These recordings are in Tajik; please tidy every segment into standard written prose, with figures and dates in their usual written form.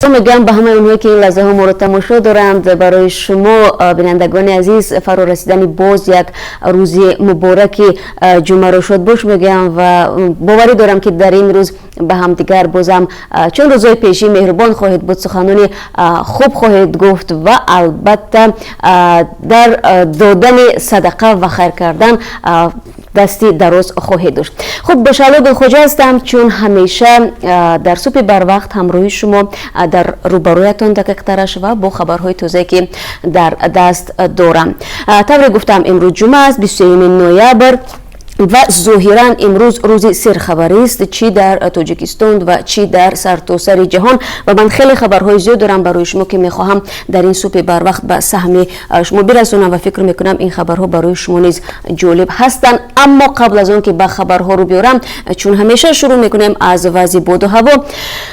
Мегӯям ба ҳамаи онҳое, ки ин лаҳзаҳо моро тамошо доранд. Барои шумо, бинандагони азиз, фаро расидани боз як рӯзи мубораки ҷумъаро шодбош мегӯям ва боварӣ дорам, ки дар ин рӯз ба ҳамдигар бозам чун рӯзҳои пешӣ меҳрубон хоҳед буд, суханони хуб хоҳед гуфт ва албатта дар додани садақа ва хайр кардан дасти дароз хоҳед дошт. Хуб, Шаҳло Гулхоҷа ҳастам, чун ҳамеша дар субҳи барвақт ҳамроҳи шумо, дар рӯбарӯятон дақиқтараш ва бо хабарҳои тозае, ки дар даст дорам. Тавре гуфтам, имрӯз ҷумъа аст, 23 ноябр, ва зоҳиран имрӯз рӯзи серхабарист, чӣ дар Тоҷикистон ва чӣ дар сартосари ҷаҳон. Ва ман хеле хабарҳои зиёд дорам барои шумо, ки мехоҳам дар ин субҳи барвақт ба саҳми шумо бирасонам ва фикр мекунам, ин хабарҳо барои шумо низ ҷолиб ҳастанд. Аммо қабл аз он ки ба хабарҳо рӯ биёрам, чун ҳамеша шурӯъ мекунем аз вазъи боду ҳаво.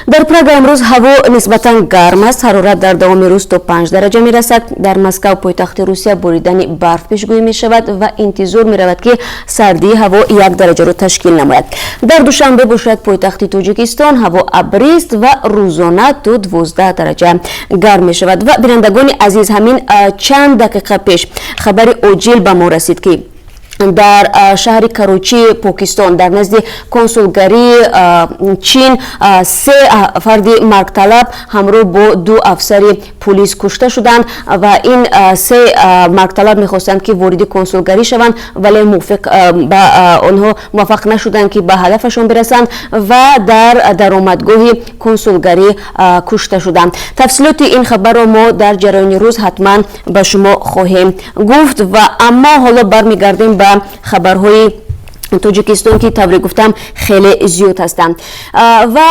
Дар Прага имрӯз ҳаво нисбатан гарм аст, ҳарорат дар давоми рӯз то 5 дараҷа мерасад. Дар Москав, пойтахти Русия, боридани барф пешгӯӣ мешавад ва интизор меравад, ки сардии ҳаво 1 дараҷаро ташкил намояд. Дар Душанбе бошад, пойтахти Тоҷикистон, ҳаво абрист ва рӯзона то 12 дараҷа гарм мешавад. Ва, бинандагони азиз, ҳамин чанд дақиқа пеш хабари оҷил ба мо расид, ки дар шаҳри Карочии Покистон, дар назди консулгарии Чин, се фарди маргталаб ҳамроҳ бо ду афсари пулис кушта шуданд. Ва ин се маргталаб мехостанд, ки вориди консулгарӣ шаванд, вале онҳо муваффақ нашуданд, ки ба ҳадафашон бирасанд, ва дар даромадгоҳи консулгарӣ кушта шуданд. Тафсилоти ин хабарро мо дар ҷараёни рӯз ҳатман ба шумо хоҳем гуфт. Ва аммо ҳоло бармегардем ба хабарҳои Тоҷикистон, ки тавре гуфтам, хеле зиёд ҳастанд. Ва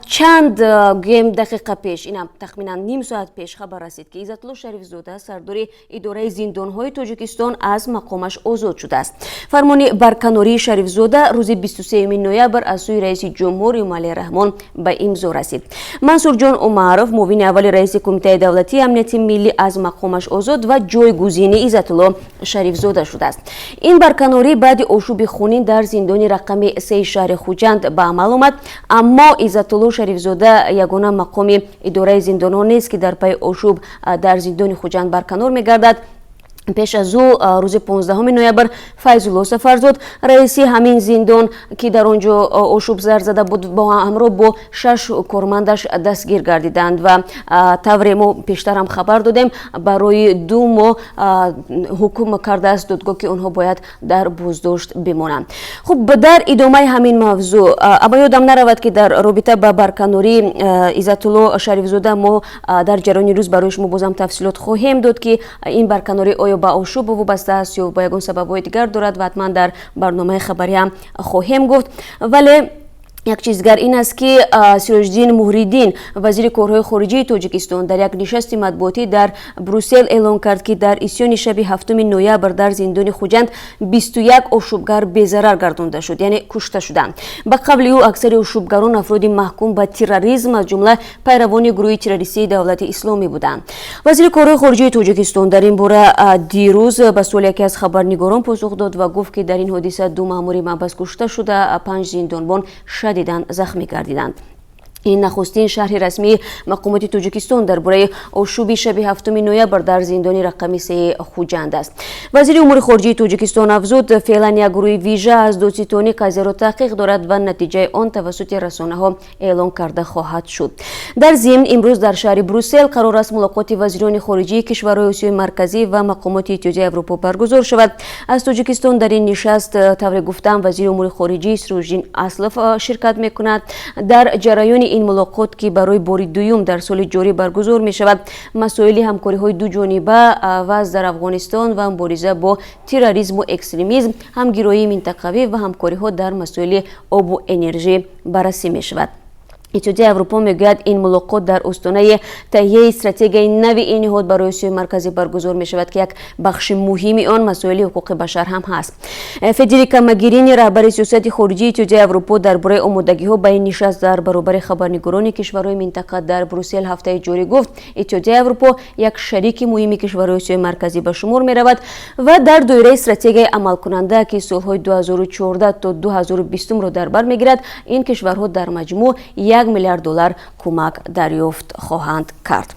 чанд, гӯем, дақиқа пеш, инам тахминан ним соат пеш, хабар расид, ки Иззатулло Шарифзода, сардори идораи зиндонҳои Тоҷикистон, аз мақомаш озод шудааст. Фармони барканории Шарифзода рӯзи 23 ноябр аз сӯи раиси ҷумҳур Эмомалӣ Раҳмон ба имзо расид. Мансурҷон Умаров, муовини аввали раиси Кумитаи давлатии амнияти миллӣ, аз мақомаш озод ва ҷойгузини Иззатулло Шарифзода шудааст. Ин барканорӣ баъди ошӯби хунин дар зиндони рақами сеи шаҳри Хуҷанд ба амал омад. Аммо Иззатулло Шарифзода ягона мақоми идораи зиндонҳо нест, ки дар пайи ошӯб дар зиндони Хуҷанд барканор мегардад. Пеш аз ӯ рӯзи 15 ноябр Файзулло Сафарзод, раиси ҳамин зиндон, ки дар он ҷо ошӯб зар зада буд, ҳамроҳ бо шаш кормандаш дастгир гардиданд ва, тавре мо пештарам хабар додем, барои 2 моҳ ҳукм кардааст додгоҳ, ки онҳо бояд дар боздошт бимонанд. Хуб, дар идомаи ҳамин мавзӯъ, аммо ёдам наравад, ки дар робита ба барканории Иззатулло Шарифзода мо дар ҷараёни рӯз барои шумо бозам тафсилот хоҳем дод, ки ин барканорӣ оё ба ошӯб вобаста аст ё ба ягон сабабҳои дигар дорад, ва ҳатман дар барномаи хабарӣ ҳам хоҳем гуфт. Вале як чиз дигар ин аст, ки Сироҷиддин Муҳриддин, вазири корҳои хориҷии Тоҷикистон, дар як нишасти матбуотӣ дар Брюссел эълон кард, ки дар исёни шаби 7 ноябр дар зиндони Хуҷанд 21 ошӯбгар безарар гардонда шуд, яъне кушта шуданд. Ба қавли ӯ, аксари ошӯбгарон афроди маҳкум ба терроризм, аз ҷумла пайравони гурӯҳи террористии Давлати Исломӣ буданд. Вазири корҳои хориҷии Тоҷикистон дар ин бора дирӯз ба суоли яке аз хабарнигорон посух дод ва гуфт, ки дар ин ҳодиса ду маъмури маҳбас кушта шуда, панҷ зиндонбон шадидан захмӣ гардиданд. Ин нахустин шарҳи расмии мақомоти Тоҷикистон дар бораи ошӯби шаби 7 ноябр дар зиндони рақами сеи Хуҷанд аст. Вазири умури хориҷии Тоҷикистон афзуд, феълан як гурӯҳи вижа аз додситонӣ қазияро таҳқиқ дорад ва натиҷаи он тавассути расонаҳо эълон карда хоҳад шуд. Дар зимн, имрӯз дар шаҳри Брюссел қарор аст мулоқоти вазирони хориҷии кишварҳои Осиёи Марказӣ ва мақомоти Иттиҳодияи Аврупо баргузор шавад. Аз Тоҷикистон дар ин нишаст, тавре гуфтам, вазири умури хориҷӣ Сироҷиддин Аслов ширкат мекунад. Дар ҷараёни ин мулоқот, ки барои бори дуюм дар соли ҷорӣ баргузор мешавад, масоили ҳамкориҳои дуҷониба, вазъ дар Афғонистон ва мубориза бо терроризму экстремизм, ҳамгироии минтақавӣ ва ҳамкориҳо дар масоили обу энержӣ баррасӣ мешавад. Иттиҳодияи Аврупо мегӯяд, ин мулоқот дар остонаи таҳияи стратегияи нави ин ниҳод барои Осиёи Марказӣ баргузор мешавад, ки як бахши муҳими он масоили ҳуқуқи башар ҳам ҳаст. Федерика Могерини, раҳбари сиёсати хориҷии Иттиҳодияи Аврупо, дар бораи омодагиҳо ба ин нишаст дар баробари хабарнигорони кишварҳои минтақа дар Брюссел ҳафтаи ҷорӣ гуфт, Иттиҳодияи Аврупо як шарики муҳими кишварҳои Осиёи Марказӣ ба шумор меравад ва дар доираи стратегияи амалкунанда, ки солҳои 2014 то 2020-ро дар бар мегирад, ин кишварҳо дар маҷмӯъ 1 миллиард доллар кӯмак дарёфт хоҳанд кард.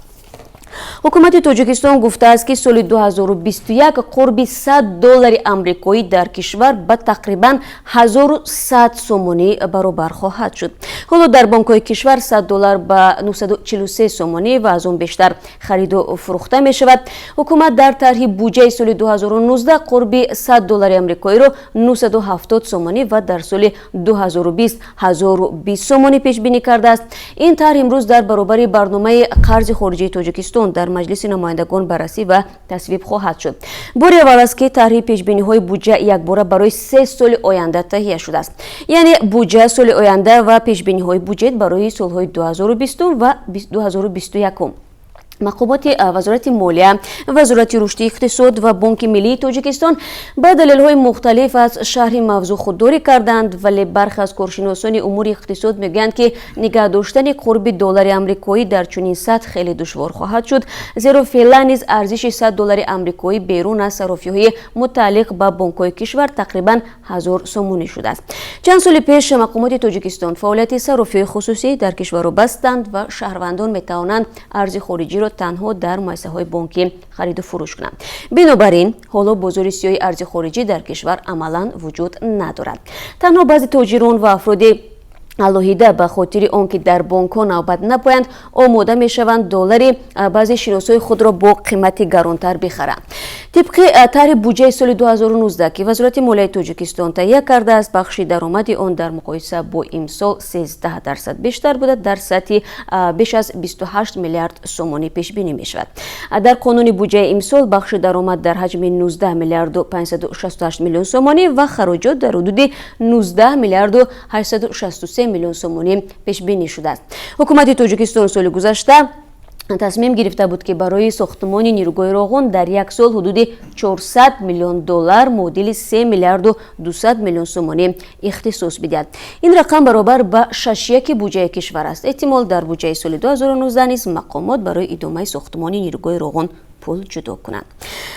Ҳукумати Тоҷикистон гуфтааст, ки соли 2021 қурби 100 доллари амрикоӣ дар кишвар ба тақрибан 1100 сомонӣ баробар хоҳад шуд. Ҳоло дар бонкҳои кишвар 100 доллар ба 943 сомонӣ ва аз он бештар хариду фурӯхта мешавад. Ҳукумат дар тарҳи буҷаи соли 2019 қурби 100 доллари амрикоиро 970 сомонӣ ва дар соли 2020 1020 сомонӣ пешбинӣ кардааст. Ин тарҳ имрӯз дар баробари барномаи қарзи хориҷии Тоҷикистон дар Маҷлиси намояндагон баррасӣ ва тасвиб хоҳад шуд. Бори аввал аст, ки тарҳи пешбиниҳои буҷа якбора барои 3 соли оянда таҳия шудааст, яъне буҷа соли оянда ва пешбиниҳои буҷет барои солҳои 2020 ва 2021. Мақомоти Вазорати молия, Вазорати рушди иқтисод ва Бонки миллии Тоҷикистон ба далелҳои мухталиф аз шарҳи мавзӯъ худдорӣ карданд, вале бархе аз коршиносони умури иқтисод мегӯянд, ки нигаҳ доштани қурби доллари амрикоӣ дар чунин сатҳ хеле душвор хоҳад шуд, зеро феълан низ арзиши 100 доллари амрикоӣ берун аз сарофиҳои мутааллиқ ба бонкҳои кишвар тақрибан 1000 сомонӣ шудааст. Чанд соли пеш мақомоти Тоҷикистон фаъолияти сарофиҳои хусусӣ дар кишварро бастанд ва шаҳрвандон метавонанд арзи хориҷиро танҳо дар муассисаҳои бонкӣ хариду фурӯш кунанд. Бинобар ин ҳоло бозори сиёҳи арзи хориҷӣ дар кишвар амалан вуҷуд надорад. Танҳо баъзе тоҷирон ва афроди алоҳида ба хотири он ки дар бонкҳо навбат напоянд, омода мешаванд доллари баъзе шиносҳои худро бо қимати гаронтар бихаранд. Тибқи тарҳи буҷаи соли 2019, ки Вазорати молияи Тоҷикистон таҳия кардааст, бахши даромади он дар муқоиса бо имсол 13% бештар буда, дар сатҳи беш аз 28 миллиард сомонӣ пешбинӣ мешавад. Дар қонуни буҷаи имсол бахши даромад дар ҳаҷми 19 миллиарду 568 миллион сомонӣ ва хароҷот дар ҳудуди 19 миллиарду 863 миллион сомонӣ пешбинӣ шудааст. Ҳукумати Тоҷикистон соли гузашта тасмим гирифта буд, ки барои сохтмони нирӯгоҳи Роғун дар як сол ҳудуди 400 миллион доллар, муодили 3 миллиарду 200 миллион сомонӣ, ихтисос бидиҳад. Ин рақам баробар ба шашяки буҷаи кишвар аст. Эҳтимол, дар буҷаи соли 2019 низ мақомот барои идомаи сохтмони нирӯгоҳи Роғун пул ҷудо кунанд.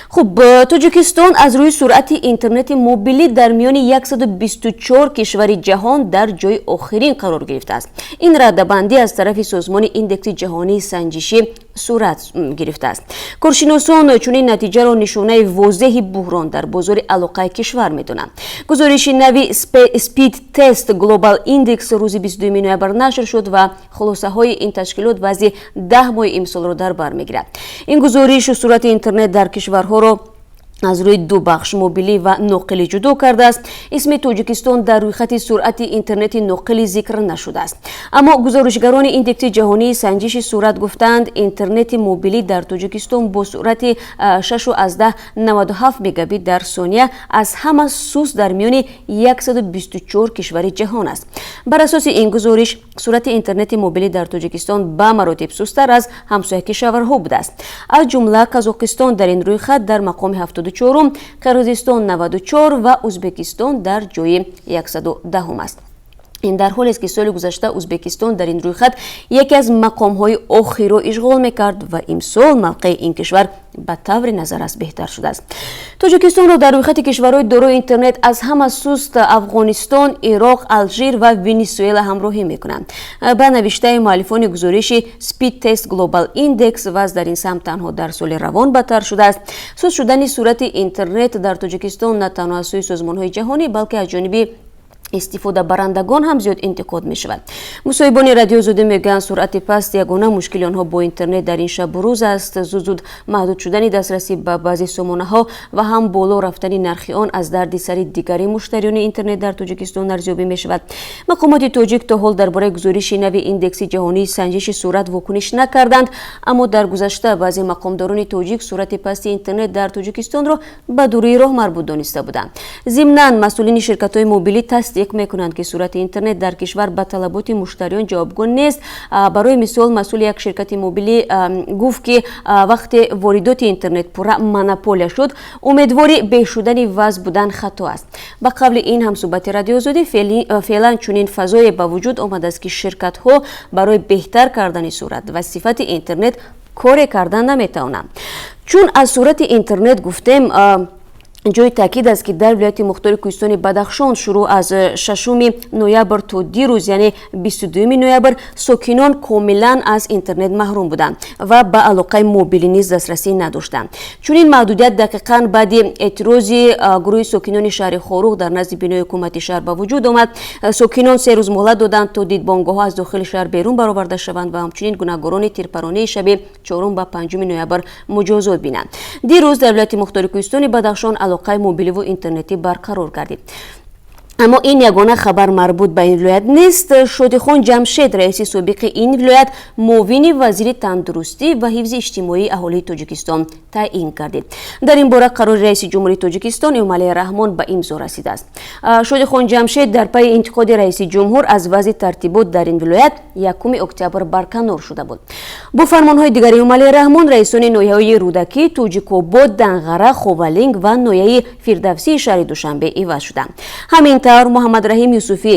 Хуб, Тоҷикистон аз рӯи суръати интернети мобилӣ дар миёни 124 кишвари ҷаҳон дар ҷои охирин қарор гирифтааст. Ин радабандӣ аз тарафи созмони Индекси ҷаҳонии санҷишӣ сурат гирифтааст. Коршиносон чунин натиҷаро нишонаи возеҳи буҳрон дар бозори алоқаи кишвар медонанд. Гузориши нави Speedtest Global Index рӯзи 22 ноябр нашр шуд ва хулосаҳои ин ташкилот вазъи 10 моҳи имсолро дар бар мегирад. Ин гузориш суръати интернет дар кишварҳоро аз рӯи ду бахш, мобилӣ ва ноқилӣ, ҷудо кардааст. Исми Тоҷикистон дар рӯйхати суръати интернети ноқилӣ зикр нашудааст, аммо гузоришгарони Индекси ҷаҳонии санҷиши суръат гуфтаанд, интернети мобилӣ дар Тоҷикистон бо суръати 6,97 мегабит дар сония аз ҳама суст дар миёни 124 кишвари ҷаҳон аст. Бар асоси ин гузориш, суръати интернети мобилӣ дар Тоҷикистон ба маротиб сусттар аз ҳамсоя кишварҳо будааст. Аз ҷумла Қазоқистон дар ин рӯйхат дар мақоми 74-ум, Қирғизистон 94 ва Ӯзбекистон дар ҷои 110 аст. Ин дар ҳолест, ки соли гузашта Ӯзбекистон дар ин рӯйхат яке аз мақомҳои охирро ишғол мекард ва имсол мавқеи ин кишвар ба таври назаррас беҳтар шудааст. Тоҷикистонро дар рӯйхати кишварҳои дорои интернет аз ҳама суст Афғонистон, Ироқ, Алжир ва Венесуэла ҳамроҳӣ мекунанд. Ба навиштаи муаллифони гузориши Speedtest Global Index, вазъ дар ин самт танҳо дар соли равон бадтар шудааст. Суст шудани суръати интернет дар Тоҷикистон на танҳо аз сӯи созмонҳои ҷаҳонӣ, балки аз ҷониби истифодабарандагон ҳам зиёд интиқод мешавад. Мусоҳибони Радиои Озодӣ мегӯянд, суръати паст ягона мушкили онҳо бо интернет дар ин шабу рӯз аст. Зуд зуд маҳдуд шудани дастрасӣ ба баъзе сомонаҳо ва ҳам боло рафтани нархи он аз дарди сари дигари муштариёни интернет дар Тоҷикистон арзёбӣ мешавад. Мақомоти тоҷик то ҳол дар бораи гузориши нави Индекси ҷаҳонии санҷиши суръат вокуниш накарданд, аммо дар гузашта баъзе мақомдорони тоҷик суръати пасти интернет дар Тоҷикистонро ба дурии роҳ марбут дониста буданд. Зимнан, масъулини ширкатҳои мобилӣ тасдиқ мекунанд, ки суръати интернет дар кишвар ба талаботи муштариён ҷавобгӯ нест. Барои мисол, масъули як ширкати мобилӣ гуфт, ки вақте воридоти интернет пурра монополия шуд, умедвори беҳ шудани вазъ будан хато аст. Ба қавли ин ҳамсӯҳбати Радиоозодӣ, феълан чунин фазое ба вуҷуд омадааст, ки ширкатҳо барои беҳтар кардани суръат ва сифати интернет коре кардан наметавонанд. Чун аз суръати интернет гуфтем. Ҷои таъкид аст, ки дар вилояти мухтори кӯҳистони Бадахшон шурӯъ аз 6 ноябр то дирӯз, яъне 22 ноябр, сокинон комилан аз интернет маҳрум буданд ва ба алоқаи мобилӣ низ дастрасӣ надоштанд. Чунин маҳдудият дақиқан баъди эътирози гурӯҳи сокинони шаҳри Хоруғ дар назди бинои ҳукумати шаҳр ба вуҷуд омад. Сокинон 3 рӯз муҳлат доданд, то дидбонгоҳҳо аз дохили шаҳр берун бароварда шаванд ва ҳамчунин гунаҳгорони тирпаронии шаби 4 ба 5 ноябр муҷозот бинанд. Дирӯз дар вилояти мухтори кӯҳистони Бадахшон алоқаи мобиливу интернетӣ барқарор гардид. Аммо ин ягона хабар марбут ба ин вилоят нест. Шодихон Ҷамшед, раиси собиқи ин вилоят, муовини вазири тандурустӣ ва ҳифзи иҷтимоии аҳолии Тоҷикистон таъин гардид. Дар ин бора қарори раиси ҷумҳурии Тоҷикистон Эмомалӣ Раҳмон ба имзо расидааст. Шодихон Ҷамшед дар пайи интиқоди раиси ҷумҳур аз вазъи тартибот дар ин вилоят 1 октябр барканор шуда буд. Бо фармонҳои дигари Эмомалӣ Раҳмон раисони ноҳияҳои Рӯдакӣ, Тоҷикобод, Данғара, Ховалинг ва ноҳияи Фирдавсии шаҳри Душанбе иваз шуданд. Ҳамин тавр, Муҳаммадраҳим Юсуфӣ,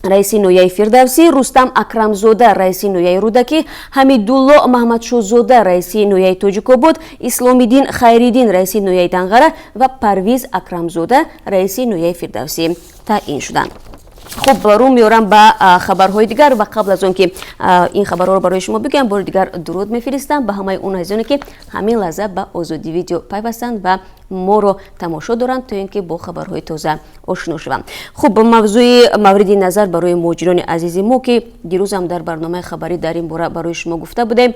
раиси ноҳияи Фирдавсӣ, Рустам Акрамзода, раиси ноҳияи Рӯдакӣ, Ҳамидулло Маҳмадшозода, раиси ноҳияи Тоҷикобод, Исломиддин Хайриддин, раиси ноҳияи Данғара ва Парвиз Акрамзода, раиси ноҳияи Фирдавсӣ таъин шуданд. Хуб, рӯ меорам ба хабарҳои дигар ва қабл аз он ки ин хабарҳоро барои шумо бигӯям, бори дигар дуруд мефиристам ба ҳамаи он азизоне, ки ҳамин лаҳза ба Озодӣ Видео пайвастанд ва моро тамошо доранд, то ин ки бо хабарҳои тоза ошино шаванд. Хуб, мавзӯи мавриди назар барои муҳоҷирони азизи мо, ки дирӯзам дар барномаи хабарӣ дар ин бора барои шумо гуфта будем.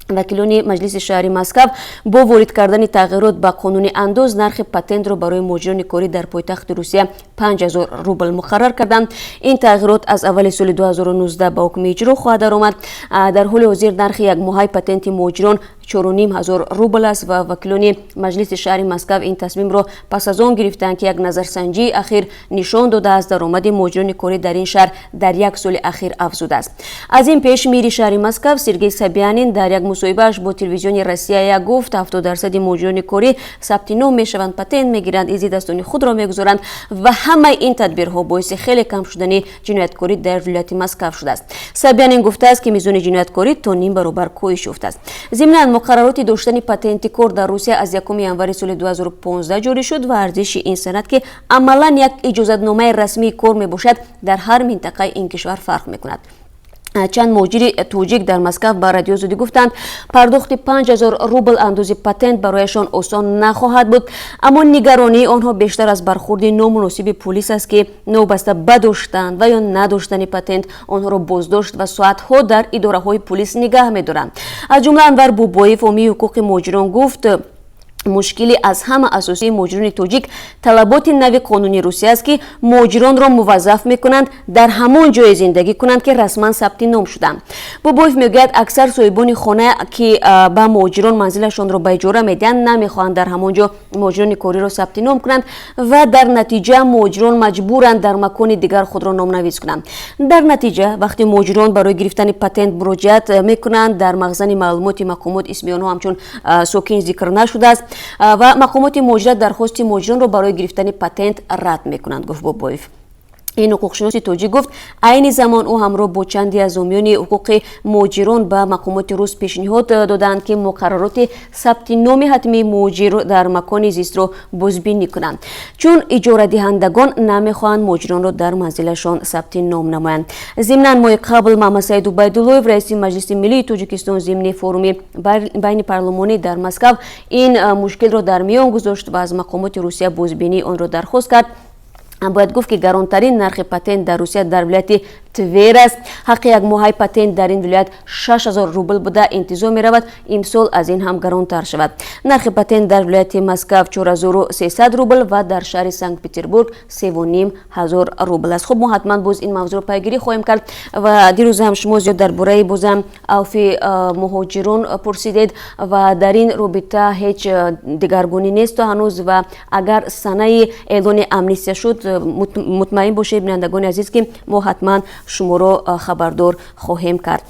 Вакилони маҷлиси шаҳри Москав бо ворид кардани тағйирот ба қонуни андоз нархи патентро барои муҳоҷирони корӣ дар пойтахти Русия 5000 рубл муқаррар карданд. Ин тағйирот аз аввали соли 2019 ба ҳукми иҷро хоҳад даромад. Дар ҳоли ҳозир нархи якмоҳаи патенти муҳоҷирон 4500 рубл аст ва вакилони маҷлиси шаҳри Москав ин тасмимро пас аз он гирифтанд, ки як назарсанҷии ахир нишон додааст, даромади муҳоҷирони корӣ дар ин шаҳр дар як соли ахир афзудааст. Аз ин пеш мири шаҳри Москав Сергей Собянин дар як мусоҳибааш бо телевизиони Россия гуфт, 70% муҳоҷирони корӣ сабти ном мешаванд, патент мегиранд, изи дастони худро мегузоранд ва ҳамаи ин тадбирҳо боиси хеле кам шудани ҷинояткорӣ дар вилояти Москав шудааст. Собянин гуфтааст, ки мизони ҷинояткорӣ то ним баробар коҳиш ёфтааст. Зимнан, муқаррароти доштани патенти кор дар Русия аз 1 январи соли 2015 ҷорӣ шуд ва арзиши ин санад, ки амалан як иҷозатномаи расмии кор мебошад, дар ҳар минтақаи ин кишвар фарқ мекунад. Чанд муҳоҷири тоҷик дар Москав ба Радиои Озодӣ гуфтанд, пардохти 5000 рубл андози патент барояшон осон нахоҳад буд. Аммо нигаронии онҳо бештар аз бархурди номуносиби пулис аст, ки новобаста ба доштан ва ё надоштани патент онҳоро боздошт ва соатҳо дар идораҳои пулис нигаҳ медоранд. Аз ҷумла Анвар Бобоев, ҳомии ҳуқуқи муҳоҷирон, гуфт, мушкили аз ҳама асосии муҳоҷирони тоҷик талаботи нави қонуни Русия аст, ки муҳоҷиронро муваззаф мекунанд дар ҳамон ҷое зиндагӣ кунанд, ки расман сабти ном шуданд. Бобоев мегӯяд, аксар соҳибони хона, ки ба муҳоҷирон манзилашонро ба иҷора медиҳанд, намехоҳанд дар ҳамон ҷо муҳоҷирони кориро сабти ном кунанд ва дар натиҷа муҳоҷирон маҷбуранд дар макони дигар худро номнавис кунанд. Дар натиҷа, вақте муҳоҷирон барои гирифтани патент муроҷиат мекунанд, дар мағзани маълумоти мақомот исми онҳо ҳамчун сокин зикр нашудааст ва мақомоти муҳоҷират дархости муҳоҷиронро барои гирифтани патент рад мекунанд, гуфт Бобоев. Ин ҳуқуқшиноси тоҷик гуфт, айни замон ӯ ҳамроҳ бо чанде аз ҳомиёни ҳуқуқи муҳоҷирон ба мақомоти рус пешниҳод доданд, ки муқаррароти сабти номи ҳатмии муҳоҷир дар макони зистро бозбинӣ кунанд, чун иҷорадиҳандагон намехоҳанд муҳоҷиронро дар манзилашон сабти ном намоянд. Зимнан, моҳи қабл Маҳмадсаид Убайдуллоев, раиси Маҷлиси миллии Тоҷикистон, зимни форуми байни парлумонӣ дар Москав ин мушкилро дар миён гузошт ва аз мақомоти Русия бозбинии онро дархост кард. Бояд гуфт, ки гаронтарин нархи патент дар Русия дар вилояти Твер аст. Ҳаққи якмоҳаи патент дар ин вилоят 6000 рубл буда, интизор меравад, имсол аз ин ҳам гаронтар шавад. Нархи патент дар вилояти Москав 4300 рубл ва дар шаҳри Санкт Петербург 3500 рубл аст. Хуб, мо ҳатман боз ин мавзӯъро пайгирӣ хоҳем кард. Ва дирӯз ҳам шумо зиёд дар бораи бозам авфи муҳоҷирон пурсидед ва дар ин робита ҳеҷ дигаргунӣ нест то ҳанӯз ва агар санаи эълони амнистия шуд, мутмаин бошед, бинандагони азиз, ки мо ҳатман шуморо хабардор хоҳем кард.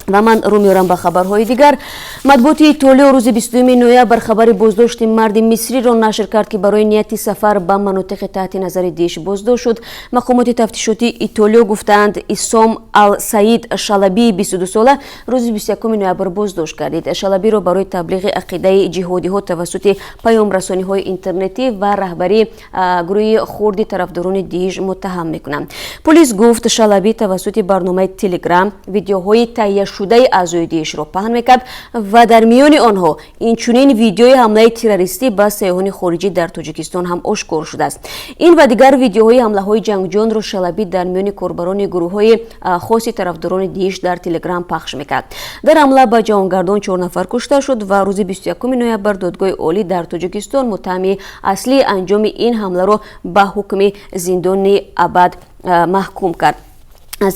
Ва ман рӯ меорам ба хабарҳои дигар. Матбуоти Итолиё рӯзи 22 ноябр хабари боздошти марди мисриро нашр кард, ки барои нияти сафар ба манотиқи таҳти назари Дииш боздошт шуд. Мақомоти тафтишотии Итолиё гуфтаанд, Исом Ал Саид Шалабии 22сола рӯзи 21 ноябр боздошт гардид. Шалабиро барои таблиғи ақидаи ҷиҳодиҳо тавассути паёмрасониҳои интернетӣ ва раҳбарии гурӯҳи хурди тарафдорони Дииш муттаҳам мекунанд. Полис гуфт, Шалабӣ тавассути барномаи Телеграм видеоҳои таҳияшудаи аъзои Диишро паҳн мекард ва дар миёни онҳо инчунин видеои ҳамлаи террористӣ ба сайёҳони хориҷӣ дар Тоҷикистон ҳам ошкор шудааст. Ин ва дигар видеоҳои ҳамлаҳои ҷангҷӯёнро Шалабӣ дар миёни корбарони гурӯҳҳои хоси тарафдорони Дииш дар Телеграм пахш мекард. Дар ҳамла ба ҷавонгардон чор нафар кушта шуд ва рӯзи 21 ноябр Додгоҳи олӣ дар Тоҷикистон муттаҳами аслии анҷоми ин ҳамларо ба ҳукми зиндони абад маҳкум кард.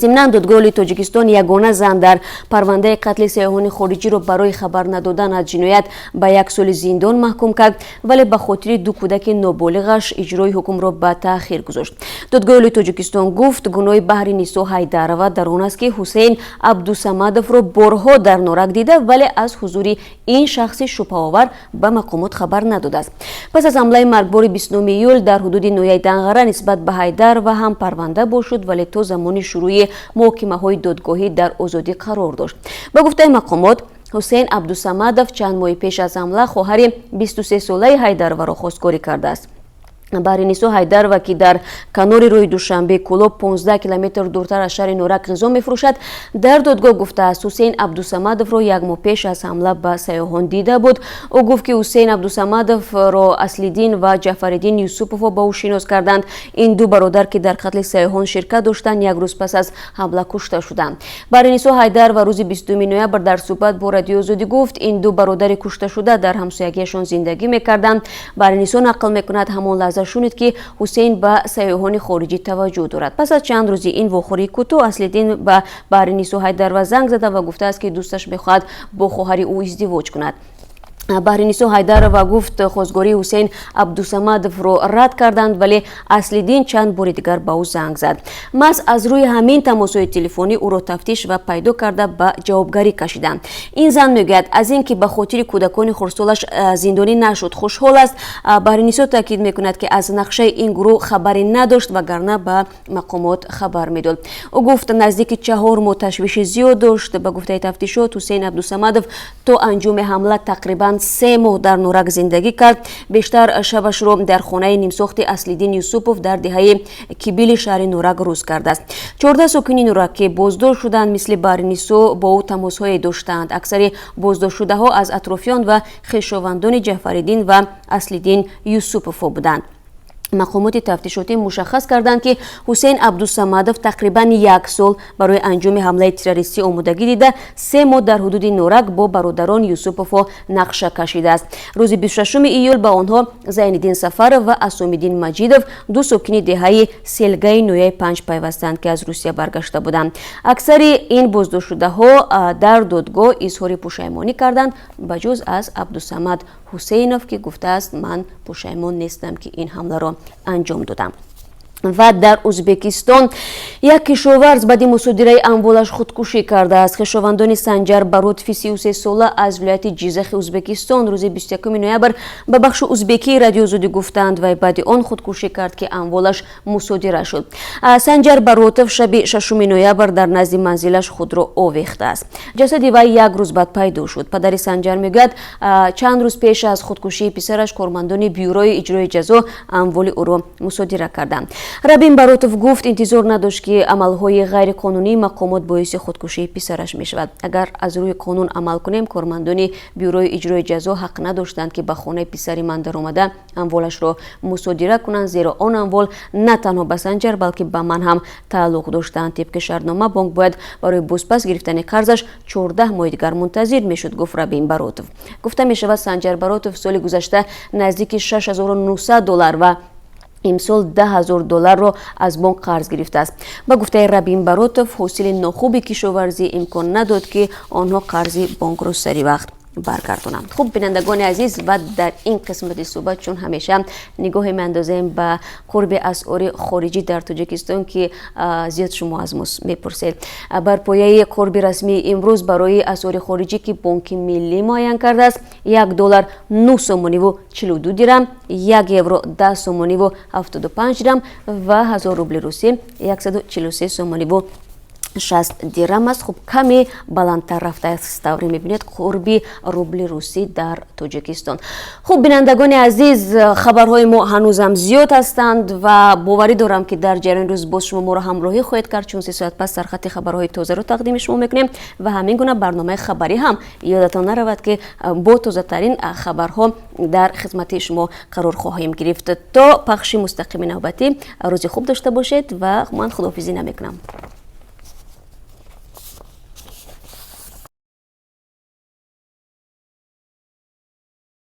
Зимнан, Додгоҳи олии Тоҷикистон ягона зан дар парвандаи қатли сайёҳони хориҷиро барои хабар надодан аз ҷиноят ба як соли зиндон маҳкум кард, вале ба хотири ду кӯдаки ноболиғаш иҷрои ҳукмро ба таъхир гузошт. Додгоҳи олии Тоҷикистон гуфт, гуноҳи Баҳри Нисо Ҳайдарова дар он аст, ки Ҳусейн Абдусамадовро борҳо дар Норак дида, вале аз ҳузури ин шахси шубҳаовар ба мақомот хабар надодааст. Пас аз ҳамлаи маргбори 29 июл дар ҳудуди ноҳияи Данғара нисбат ба Ҳайдарова ҳам парванда боз шуд, вале то замони шурӯи муҳокимаҳои додгоҳӣ дар озодӣ қарор дошт. Ба гуфтаи мақомот, Ҳусейн Абдусамадов чанд моҳи пеш аз ҳамла хоҳари 23солаи Ҳайдароваро хостгорӣ кардааст. Баҳринисо Ҳайдарова, ки дар канори роҳи Душанбе Кӯлоб, 15 километр дуртар аз шаҳри Норак ғизо мефурӯшад, дар додгоҳ гуфтааст, Ҳусейн Абдусамадовро як моҳ пеш аз ҳамла ба сайёҳон дида буд. Ӯ гуфт, ки Ҳусейн Абдусамадовро Аслиддин ва Ҷаъфариддин Юсупово ба ӯ шинос карданд. Ин ду бародар, ки дар қатли сайёҳон ширкат доштанд, як рӯз пас аз ҳамла кушта шуданд. Баҳринисо Ҳайдарова рӯзи 22 ноябр дар суҳбат бо Радиои Озодӣ гуфт, ин ду бародари кушташуда дар ҳамсоягиашон зиндагӣ мекарданд. Баҳринисо нақл мекунад, ҳамон лаҳза шунид, ки Ҳусейн ба сайёҳони хориҷӣ таваҷҷӯҳ дорад. Пас аз чанд рӯзи ин вохӯрии кӯтоҳ Аслиддин ба Баҳринисо Ҳайдарова занг зада ва гуфтааст, ки дӯсташ мехоҳад бо хоҳари ӯ издивоҷ кунад. Баҳринисо Ҳайдарова гуфт, хостгории Ҳусейн Абдусамадовро рад карданд, вале Аслиддин чанд бори дигар ба ӯ занг зад. Маҳз аз рӯи ҳамин тамосҳои телефонӣ ӯро тафтиш ва пайдо карда, ба ҷавобгарӣ кашиданд. Ин зан мегӯяд, аз ин ки ба хотири кӯдакони хурдсолаш зиндонӣ нашуд, хушҳол аст. Баҳринисо таъкид мекунад, ки аз нақшаи ин гурӯҳ хабаре надошт, вагарна ба мақомот хабар медод. Ӯ гуфт, наздики 4 моҳ ташвиши зиёд дошт. Ба гуфтаи тафтишот, Ҳусейн Абдусамадов то анҷоми ҳамла тақрибан 3 моҳ дар Норак зиндагӣ кард. Бештар шабашро дар хонаи нимсохти Аслиддин Юсупов дар деҳаи Кибили шаҳри Норак рӯз кардааст. 14 сокини Норак, ки боздошт шуданд, мисли Баҳринисо бо ӯ тамосҳое доштаанд. Аксари боздоштшудаҳо аз атрофиён ва хешовандони Ҷаъфариддин ва Аслиддин Юсуповҳо буданд. Мақомоти тафтишотӣ мушаххас карданд, ки Ҳусейн Абдусамадов тақрибан як сол барои анҷоми ҳамлаи террористӣ омодагӣ дида, 3 моҳ дар ҳудуди Норак бо бародарон Юсуповҳо нақша кашидааст. Рӯзи 26 июл ба онҳо Зайниддин Сафаров ва Асомиддин Маҷидов, ду сокини деҳаи Селгаи ноҳияи Панҷ, пайвастанд, ки аз Русия баргашта буданд. Аксари ин боздоштшудаҳо дар додгоҳ изҳори пушаймонӣ карданд, ба ҷуз аз Абдусамад Ҳусейнов, ки гуфтааст, ман пушаймон нестам, ки ин ҳамларо анҷом додам. Ва дар Ӯзбекистон як кишоварз баъди мусодираи амволаш худкушӣ кардааст. Хешовандони Санҷар Баротови 33сола аз вилояти Ҷизахи Ӯзбекистон рӯзи 21 ноябр ба бахши узбекии Радиои Озодӣ гуфтанд, вай баъди он худкушӣ кард, ки амволаш мусодира шуд. Санҷар Баротов шаби 6 ноябр дар назди манзилаш худро овехтааст. Ҷасади вай як рӯз баъд пайдо шуд. Падари Санҷар мегӯяд, чанд рӯз пеш аз худкушии писараш кормандони бюрои иҷрои ҷазо амволи ӯро мусодира карданд. Рабим Баротов гуфт, интизор надошт, ки амалҳои ғайриқонунии мақомот боиси худкушии писараш мешавад. Агар аз рӯи қонун амал кунем, кормандони бюрои иҷрои ҷазо ҳақ надоштанд, ки ба хонаи писари ман даромада, амволашро мусодира кунанд, зеро он амвол на танҳо ба Санҷар, балки ба ман ҳам тааллуқ доштанд. Тибқи шартнома, бонк бояд барои бозпас гирифтани қарзаш 14 моҳи дигар мунтазир мешуд, гуфт Рабим Баротов. Гуфта мешавад, Санҷар Баротов соли гузашта наздики 6900 доллар ва имсол 10 000 долларро аз бонк қарз гирифтааст. Ба гуфтаи Рабим Баротов, ҳосили нохуби кишоварзӣ имкон надод, ки онҳо қарзи бонкро сари вақт Баргардонанд. Хуб, бинандагони азиз, ва дар ин қисмати суҳбат, чун ҳамеша, нигоҳе меандозем ба қурби асъори хориҷӣ дар Тоҷикистон, ки зиёд шумо аз мо мепурсед. Бар пояи қурби расмии имрӯз барои асъори хориҷӣ, ки Бонки Миллӣ муайян кардааст, 1 доллар 9 сомониву 42 дирам, 1 евро 10 сомониву 75 дирам ва 1000 рубли русӣ 143 сомониву 60 дирам аст. Хуб, каме баландтар рафтааст, тавре мебинед, қурби рубли русӣ дар Тоҷикистон. Хуб, бинандагони азиз, хабарҳои мо ҳанӯзам зиёд ҳастанд ва боварӣ дорам, ки дар ҷараёни рӯз боз шумо моро ҳамроҳӣ хоҳед кард, чун 3 соат пас сархати хабарҳои тозаро тақдими шумо мекунем ва ҳамин гуна барномаи хабарӣ ҳам ёдатон наравад, ки бо тозатарин хабарҳо дар хизмати шумо қарор хоҳем гирифт. То пахши мустақими навбатӣ рӯзи хуб дошта бошед ва ман худоҳофизӣ намекунам.